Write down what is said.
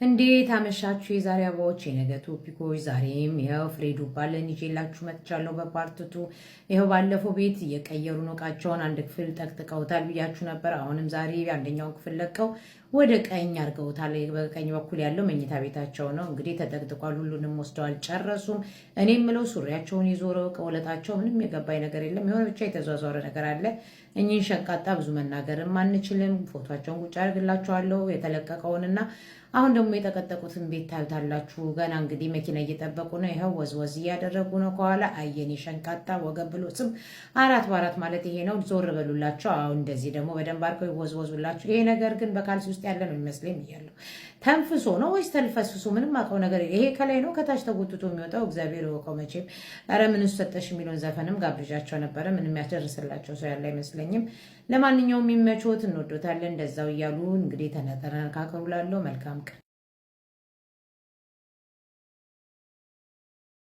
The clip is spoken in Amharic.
እንዴት አመሻችሁ የዛሬ አበባዎች፣ የነገ topic ኦች። ዛሬም ይኸው ፍሬ ዱባለን ይዤላችሁ መጥቻለሁ በ part two። ይኸው ባለፈው ቤት እየቀየሩ ነው እቃቸውን፣ አንድ ክፍል ጠቅጥቀውታል ብያችሁ ነበር። አሁንም ዛሬ አንደኛውን ክፍል ለቀው ወደ ቀኝ አድርገውታል። በቀኝ በኩል ያለው መኝታ ቤታቸው ነው። እንግዲህ ተጠቅጥቋል። ሁሉንም ወስደው አልጨረሱም። እኔ የምለው ሱሪያቸውን የዞረው ቀውለጣቸው ምንም የገባኝ ነገር የለም። የሆነ ብቻ የተዟዟረ ነገር አለ። እኚህን ሸንቃጣ ብዙ መናገርም አንችልም። ፎቷቸውን ቁጭ አድርግላችኋለሁ የተለቀቀውንና አሁን ደግሞ የጠቀጠቁትን ቤት ታዩታላችሁ። ገና እንግዲህ መኪና እየጠበቁ ነው። ይኸው ወዝወዝ እያደረጉ ነው ከኋላ። አየኔ ሸንቃጣ ወገብ ብሎ ስም አራት በአራት ማለት ይሄ ነው። ዞር በሉላቸው። አሁን እንደዚህ ደግሞ በደንብ አድርገው ይወዝወዙላችሁ። ይሄ ነገር ግን በካልሲ ውስጥ ያለ ነው የሚመስለኝ ብያለሁ። ተንፍሶ ነው ወይስ ተልፈስፍሶ? ምንም አውቀው ነገር ይሄ ከላይ ነው ከታች ተጎትቶ የሚወጣው እግዚአብሔር ይወቀው መቼም። ኧረ ምን ሰጠሽ የሚለውን ዘፈንም ጋብዣቸው ነበረ። ምንም ያስደርስላቸው ሰው ያለ አይመስለኝም። ለማንኛውም የሚመቾት እንወዶታለን እንደዛው እያሉ እንግዲህ ተነካከሩ። ላለው መልካም ቀን።